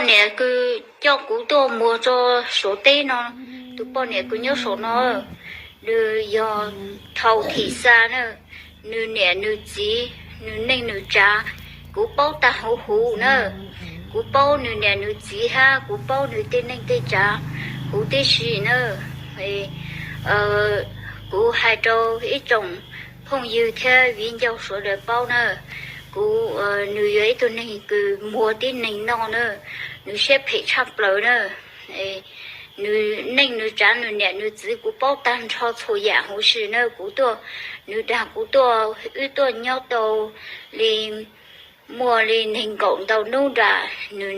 Niam kws coj kuv tuaj muag rau saum teb no, tus poj niam kws nyob saum no, nws yog Thau Thim Xas na, nws niam nws txiv, nws neej nws tsav, kuv paub tag huv huv na. Kuv paub nws niam nws txiv hab kuv paub nws tej neej tej tsav huv tib si na. Kuv hais rau ib tsoom phooj ywg thiab viv ncaus sawv daws paub na, kuv, nws yog ib tug neeg kws muag tib neeg noj na, nws siab phem tshaj plaws na. Nws neej nws tsav nws niam nws txiv kuv paub tag nrho txhua yam huv si na. Kuv tuaj, nws dag kuv tuaj, wb tuaj nyob tau li muaj li nees nkaum ntau hnub nram nws